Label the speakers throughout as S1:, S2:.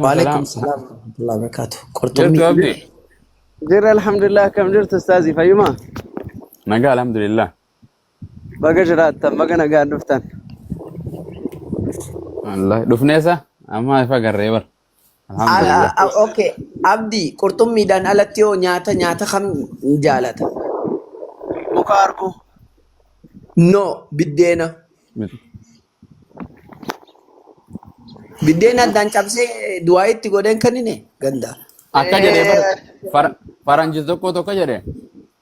S1: Waalaikum
S2: Salaam.
S1: salaam warahmatullahi wabarakatuh.
S2: Jirtu
S1: Qurxummii.
S2: abdi.
S3: Jirra alhamdulillah akkam jirtu ustaazii fayyuma?
S2: Nagaa alhamdulillah.
S3: Baga jiraattan baga nagaan dhuftan.
S2: Wallahi dhufneesa amma ifa garree bar. Alhamdulillah.
S1: Okay. Abdi qurxummiidhaan alatti hoo nyaata nyaata kam jaalata?
S3: Muka arguu.
S1: No, biddeena. Biddeena addaan cabsee du'aa itti godheen kanine ganda.
S2: Akka jedhee bar faranjii tokko tokko jedhe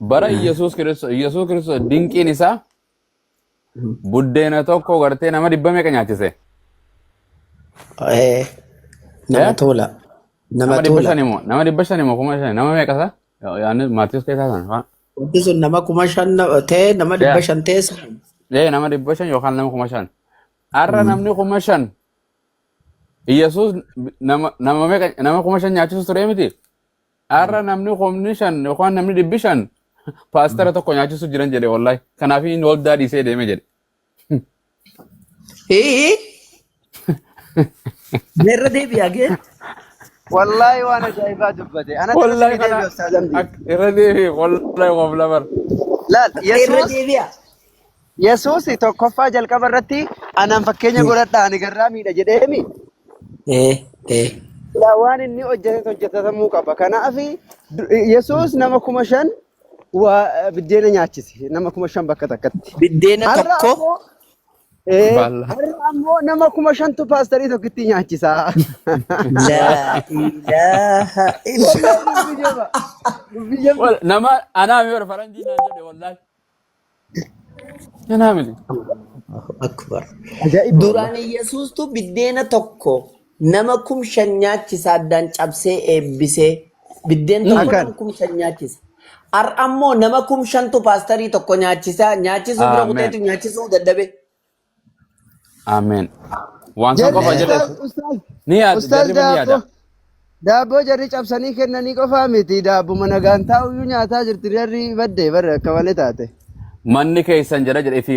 S2: bara Iyyasuus Kiristoos Iyyasuus Kiristoos dinqiin isaa buddeena tokko gartee nama dhibba meeqa nyaachise?
S1: Eh, nama
S2: Eh?
S1: tola. Nama
S2: Nama dhibba
S1: tola.
S2: shani moo nama 500 moo 5,000 nama meeqa isaa? Yaani Maatiyus keessaa sana faa.
S1: Wanti sun nama 5,000 ta'e nama dhibba
S2: Yaa.
S1: shan ta'e sana.
S2: Ee nama 500 yookaan nama 5,000. Har'a namni 5,000 Iyyasuus nama nama meeqa nama 5,000 nyaachisu ture miti. Har'a namni 5,000 yookaan namni 500 paastara tokko nyaachisu jiran jedhe wallahi. Kanaaf inni waldaa dhiisee deeme jedhe.
S1: Ee, meerra deebi'a gee.
S3: Wallaahi waan ajaa'ibaa dubbate. Anatti irra
S2: Wallahi
S3: sini deebi'a
S2: kana
S3: ustaaz Amdii.
S2: Irra deebi'e wallahi qofla bar.
S3: Laal
S1: Irra
S3: Yesuus
S1: deebi'a.
S3: Yesuus tokkoffaa jalqaba irratti anaan fakkeenya godhadhaa ani garraamiidha jedheemi.
S1: Ee, ee.
S3: Silaa waan inni hojjete hojjetatamuu qaba. Kanaaf Yesuus nama 5,000 waa biddeena nyaachise. Nama 5,000 bakka takkatti.
S1: Biddeena
S3: Har'a
S1: tokko
S3: ammoo ee,
S2: Baalla.
S3: har'a ammoo nama 5,000tu paastarii tokkitti nyaachisa.
S1: laa ilaaha illa.
S3: Wallahi dubbi jaba. Dubbi jabdu.
S2: Wal nama anaa mi bar faranjii naan jedhe wallahi. Anaa miti.
S1: Allahu akbar.
S3: Ajaa'iba
S1: Duraan
S3: wallahi.
S1: Yesuustu biddeena tokko nama 5,000 nyaachisa addaan cabsee eebbisee biddeen tokko
S3: Akkan.
S1: nama 5,000 nyaachisa. Har'a ammoo nama 5,000tu paastarii tokko nyaachisa nyaachisuu bira
S2: Ameen.
S1: kuteetu nyaachisuu dadhabe.
S2: Ameen. Waan san
S3: Jarri
S2: qofa jedhe
S3: ustaaz ustaaz
S2: ni yaada
S3: ustaaz
S2: jarri ni yaada.
S3: daabboo daabboo jarri cabsanii kennanii qofaa miti daabbuma nagaan taa'uyyuu nyaataa jirti jarri badde bara akka malee taate.
S2: Manni keessan jedha jedhe fi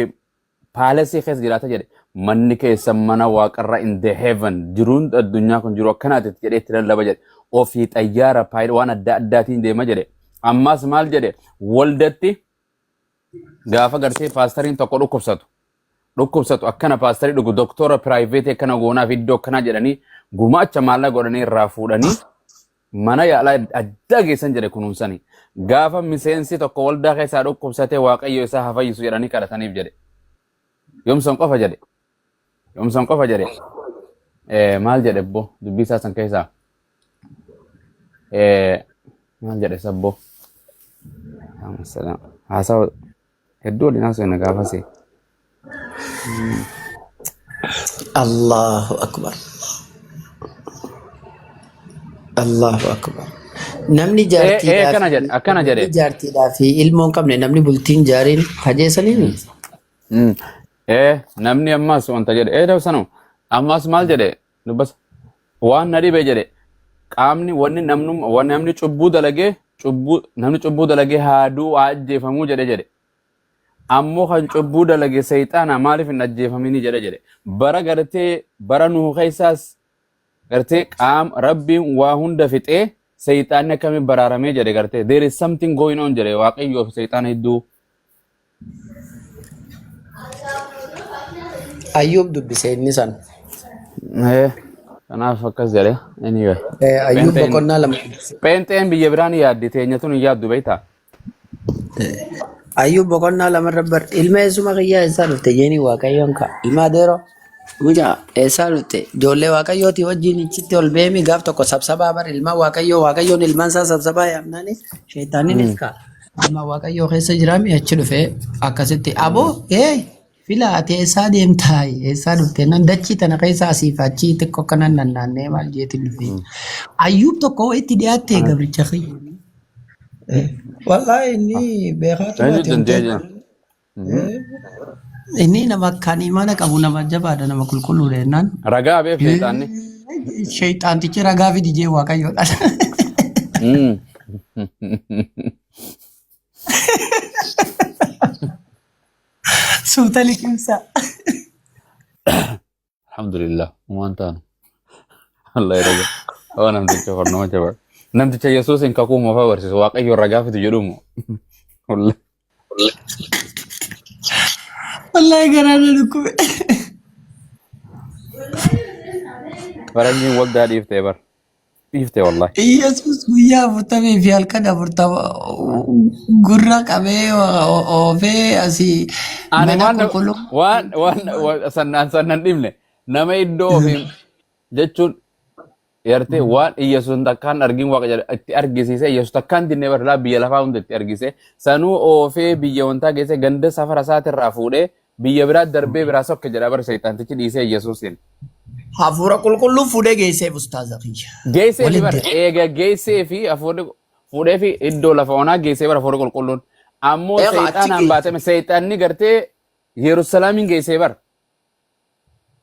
S2: paalesii keessa jiraata jedhe manni keessan mana waaqarra in the heaven jiruun addunyaa kun jiru akkanaati jedhe itti lallaba jedhe ofii xayyaara paayil waan adda addaatiin deema jedhe ammas maal jedhe waldatti gaafa gartee paastariin tokko dhukkubsatu dhukkubsatu akkana paastarii dhugu doktora piraayiveetii akkana goonaaf iddoo akkanaa jedhanii gumaacha maallaqa godhanii irraa fuudhanii mana yaalaa addaa geessan jedhe kunuunsanii gaafa miseensi tokko waldaa keessaa dhukkubsatee waaqayyo isaa haa fayyisu jedhanii kadhataniif jedhe yoomsan qofa jedhe yoomsan qofa jedhe maal jedhe bbo dubbii isaa san keessaa maal jedhe sabboo haasawa hedduu waliin haasofne gaafasii.
S1: Allahu akbar. Allahu akbar. Namni
S2: Ee
S1: jaartiidhaa
S2: akkana
S1: fi
S2: jedhe akkana jedhe.
S1: namni jaartiidhaa fi ilmoo hin qabne namni bultiin jaariin hajeessaniini.
S2: Ee namni ammas wanta jedhe ee dabsanu ammas maal jedhe dubbasa waan na dhibe jedhe qaamni wanni namnu wanni namni cubbuu dalagee cubbuu namni cubbuu dalagee haa du'u haa ajjeefamuu jedhe jedhe ammoo kan cubbuu dalage seexaana maaliif hin ajjeefamini jedhe jedhe bara gartee bara nuhu keessaas gartee qaam rabbiin waa hunda fixee seexaanni akkamiin baraaramee jedhe gartee there is something going on jedhe waaqayyoo fi seexaana hedduu.
S1: Ayyuub dubbise inni san.
S2: Kanaaf akkas jedhe anyway.
S1: Ayyuub
S2: Pheenxeen
S1: boqonnaa 2 dubbise.
S2: pheenxeen biyya biraan yaaddi teenya tun hin yaaddu beektaa.
S1: Ayyuub boqonnaa 2 irra bar ilma eessuma kiyyaa eessaa dhufte jeeni waaqayyoon ka ilma adeeroo mucaa eessaa dhufte ijoollee waaqayyooti wajjin ichitti ol beemi gaaf tokko sabsabaa bar ilma waaqayyoo waaqayyoon ilmaan isaa sabsabaa yaamnaani sheexaaninis ka ilma waaqayyoo keessa jiraami achi dhufe akkasitti aboo ee fila ati eessaa deemtaa eessaa dhufte nan dachii tana keessa asiif achii xiqqoo kanan nannaannee maal jeetiin dhufe Ayyuub tokko wayitti dhiyaatte gabricha kiyya. Wallahi inni beekaa
S2: Eenyu
S1: tumaati
S2: danda'ee
S1: homtee.
S2: jira?
S1: Inni nama akkaan imaana qabu nama jabaadha nama qulqulluudha jennaan.
S2: Ragaa beef sheexaanni.
S1: Sheexaantichi ragaa fidi jee waaqayyoodha. Suuta liqimsa.
S2: Alhamdulillah. Waan taanu. Allah ragaa. Oo namticha kun nama jabaa. Namticha Yesuusin kakuu moofaa barsiisu Waaqayyo irraa gaafatu jedhumu. Wallahi.
S1: Wallaahi garaa na dhukkube.
S2: Faranjiin waldaa dhiiftee bar. Dhiiftee wallahi.
S1: Yesuus guyyaa 40 fi halkan 40 gurra qabee oofee asii
S2: Ani
S1: mana
S2: waan
S1: qulqulluu.
S2: waan waan sannaan sannan dhibne nama iddoo ofii jechuun yartee waan Iyyasuun takkaan argin waaqa jedha itti argisiise Iyyasuus takkaan dinnee barlaa biyya lafaa hunda itti argise sanuu oofee biyya wantaa geesse ganda safara isaatirraa fuudhee biyya biraa darbee biraa sokke jedha bara seexantichi dhiisee Iyyasuusin.
S1: Hafuura qulqulluu fuudhee geesseef ustaaza kiyya.
S2: Geessee fi
S1: Walitti
S2: bara eega geessee fi hafuurri fuudhee fi iddoo lafa onaa geessee bara hafuurri qulqulluun ammoo
S1: Eega achi
S2: seexanaan
S1: geesse.
S2: baatame seexanni gartee Yerusaalemiin geessee bara.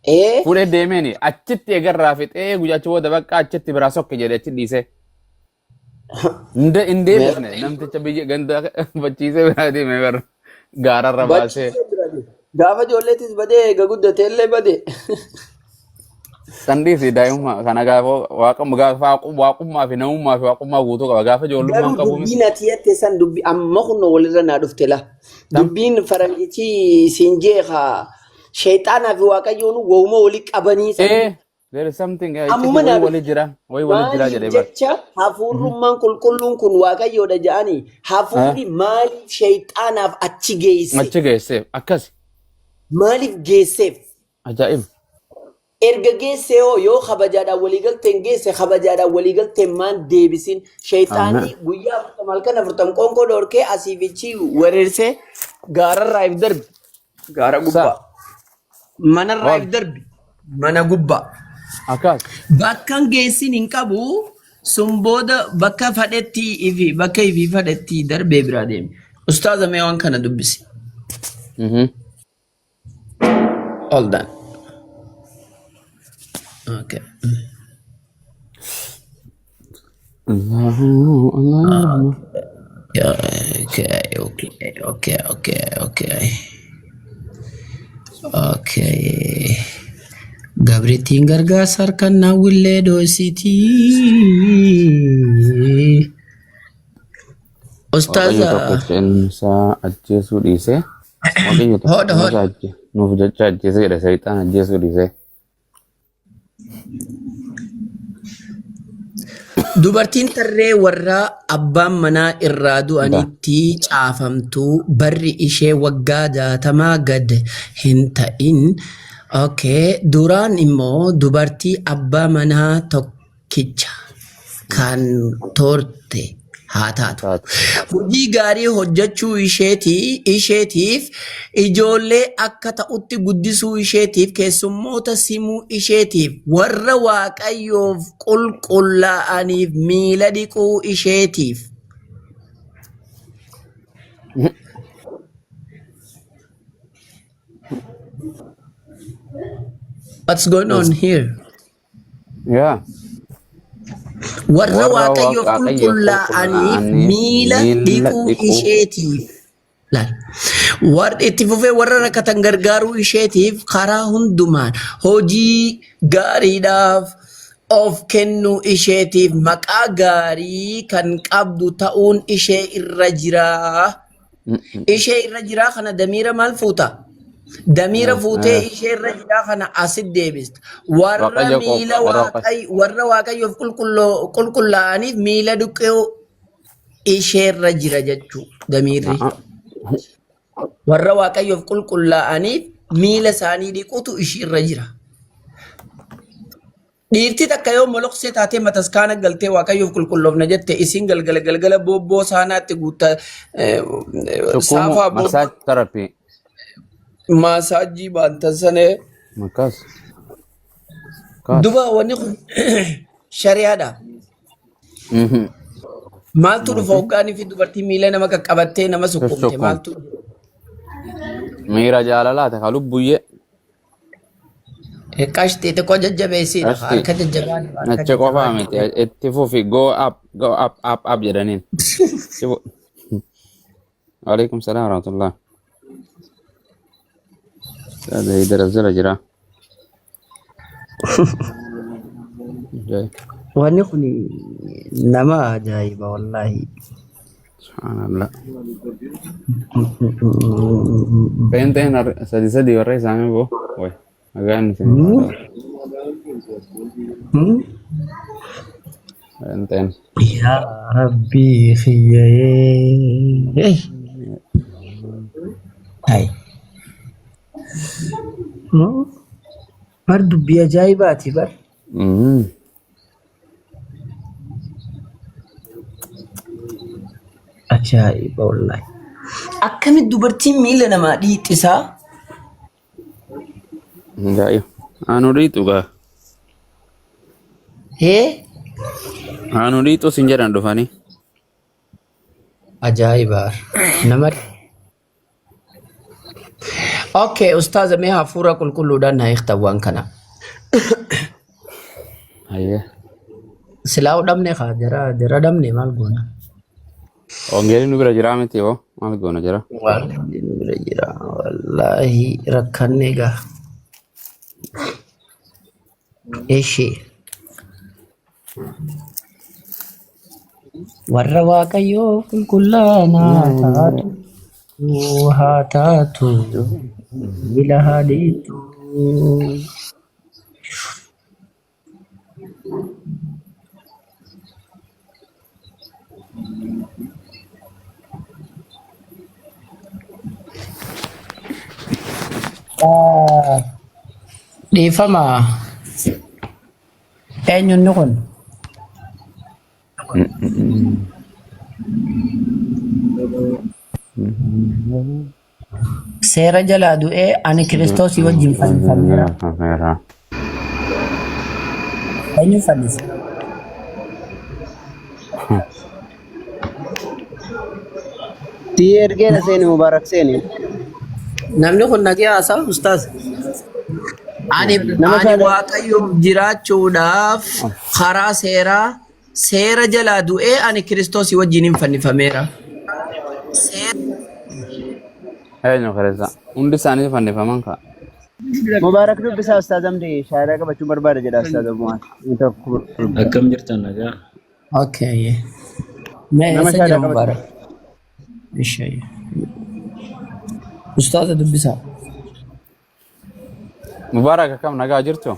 S1: Ee
S2: Fuudhee deemeeni achitti eegarraa fixee guyyaa achi booda bakka achitti biraa sokke jedhee achi dhiisee. Hin deebisne namticha biyya ganda bachiisee biraa deeme bara gaararra baasee.
S1: Bachiisee bira deeme. Gaafa ijoolleetis badee eega guddatee illee badee.
S2: San dhiisi daa'imummaa kana gaafa gaafa waaqummaa fi namummaa fi waaqummaa guutuu qaba gaafa ijoollummaan
S1: Garuu
S2: qabu miti.
S1: dubbiin ati jette san dubbi amma kunno walirra naa dhufte la.
S2: Tam.
S1: Dubbiin faranjichi siin jeeqa sheexaanaa fi waaqayyoon wawuma wali qabanii san.
S2: Eh, there is something
S1: Ammuma
S2: icciti
S1: naa
S2: wayii wali
S1: dhufte.
S2: jira wayii wali jira
S1: Maaliif
S2: jedhee bara.
S1: jecha hafuurrummaan qulqulluun kun waaqayyoodha jedhanii hafuurri maaliif sheexaanaaf achi geesse?
S2: Achi geesseef akkas
S1: Maaliif geesseef?
S2: Ajaa'iba.
S1: Erga geessee hoo yoo kabajaadhaan waliigalteen geesse kabajaadhaan waliigalteen maan deebisin sheexaanni
S2: Amen.
S1: guyyaa 40 halkan 40 qoonqoo dhoorkee asii fi achii wereersee gaararraa if darbi gaara
S2: Sa.
S1: gubbaa manarraa
S2: Wal.
S1: if darbi mana gubbaa
S2: Akkas.
S1: bakkan geessin hin qabu sun booda bakka fadhetti ifi bakka ifi fadhetti darbee biraa deemi. Ustaaza mee waan kana dubbisi. All done. Okay.
S2: Allahu Allah.
S1: Okay. Okay. Gabrittiin gargaarsa harkaan naawwillee dhoositii.
S2: Waaqayyo
S1: Ustaaza
S2: tokkicha ilma isaa ajjeesuu dhiisee Waaqayyo tokkicha
S1: hodha
S2: ilma
S1: hodha.
S2: isaa nuuf jecha ajjeesee jedhe seexaan ajjeesuu dhiisee.
S1: Dubartiin tarree warra abbaan manaa irraa
S2: Da.
S1: du'anitti caafamtu barri ishee waggaa 60 gad hin ta'in. Okay. Duraan immoo dubartii abbaa manaa tokkicha kan turte haa taatu.
S2: Taatu.
S1: Hojii gaarii hojjechuu isheetiif, ijoollee akka ta'utti guddisuu isheetiif, keessummoota simuu isheetiif, warra Waaqayyoof qulqullaa'aniif miila dhiquu isheetiif. What's going on here?
S2: Yaa.
S1: Warra
S2: Warra
S1: Waaqayyoof
S2: Waaqayyoof
S1: qulqullaa'aniif
S2: qulqullaa'aniif
S1: miila
S2: miila
S1: dhiquu
S2: dhiquu
S1: isheetiif. Laal. Warra itti fufee warra rakkatan gargaaruu isheetiif karaa hundumaan hojii gaariidhaaf of kennuu isheetiif maqaa gaarii kan qabdu ta'uun ishee irra jira. Ishee irra jiraa kana damiira maal fuuta? Damiira fuutee ishee irra jiraa kana asit deebista. Warra
S2: Waaqayyo
S1: miila
S2: warra
S1: warra Waaqayyoof qulqullaa'aniif miila dhiquu ishee irra jira jechuu damiirri. Warra Waaqayyoof qulqullaa'aniif miila isaanii dhiquutu ishee irra jira. Dhiirti takka yoo moloksee taatee mataskaana galtee Waaqayyoof qulqulloofna jette isiin galgala galgala boobboo saanaatti guutta
S2: Sukkuumuu
S1: saafaa boobboo
S2: massage therapy.
S1: maasaajii baantan sanee
S2: Akkas. Akkas.
S1: duba wanni kun shari'aadha. Maaltu dhufa hoggaanii fi dubartii miila nama qaqqabattee nama sukkuumte
S2: Sukkuum.
S1: maaltu
S2: Miira jaalalaati ka lubbuyyee.
S1: Qashxii xiqqoo jajjabeessiidha.
S2: Qashxii.
S1: Harka jajjabaan. Harka
S2: Achi qofaa
S1: jajjabaan.
S2: miti itti fufi go up go up up up jedhaniin. Waalaikum salaam warahmatullah. Saada hidara jala jira.
S1: Wanni kun nama ajaa'iba wallaahi.
S2: Subhaanallah. Peenteen sadi sadi warra isaanii boo. Way. Nagaan isin haa ta'u. Peenteen.
S1: Yaa Rabbii kiyyee. Hai. Bar dubbii ajaa'ibaati bar. Ajaa'iba wallaahi. Akkamitti dubartiin miila namaa dhiixisaa?
S2: Ajaa'iba. Aanu dhiixu gaa.
S1: Hee?
S2: Aanu dhiixu sin jedhan dhufanii.
S1: Ajaa'iba. Nama Okay, ustaaza mee hafuura qulqulluudhaan na hiiktan waan kana.
S2: Hayyee.
S1: Silaa dhabne kaa jara jara dhabne maal goona?
S2: Wangeelli nu bira jiraa miti hoo maal goona jira?
S1: Waan nu bira jira wallaahi rakkanne egaa. Eshi warra Waaqayyoo qulqullaanaa taatu haa taatu miila haa dhiitu. Ah, Dhiifama eenyunni kun? Seera jalaa du'ee ani Kiristoosii wajjin fannifameera. Eenyu fannise?
S3: Sii ergeera seeni Mubaarak seeni.
S1: Namni kun nagee haasaa ustaaz. Ani
S3: Nama
S1: ani
S3: shaada.
S1: Waaqayyoof jiraachuudhaaf karaa seeraa seera jalaa du'ee ani Kiristoosii wajjin hin fannifameera.
S2: Eenyu keessa? Hundi isaanii fannifaman kaa.
S3: Mubaarak dubbisaa Ustaaz Amdi shaadaa qabachuu barbaada jedha Ustaaz Abumaan. Inni tokko
S4: Akkam jirtan nagaa?
S1: Okay. Mee
S3: Nama
S1: eessa jira
S3: shaadaa qabatu.
S1: Mubaarak? Ishee. Ustaaza dubbisaa.
S2: Mubaarak akkam nagaa jirtu?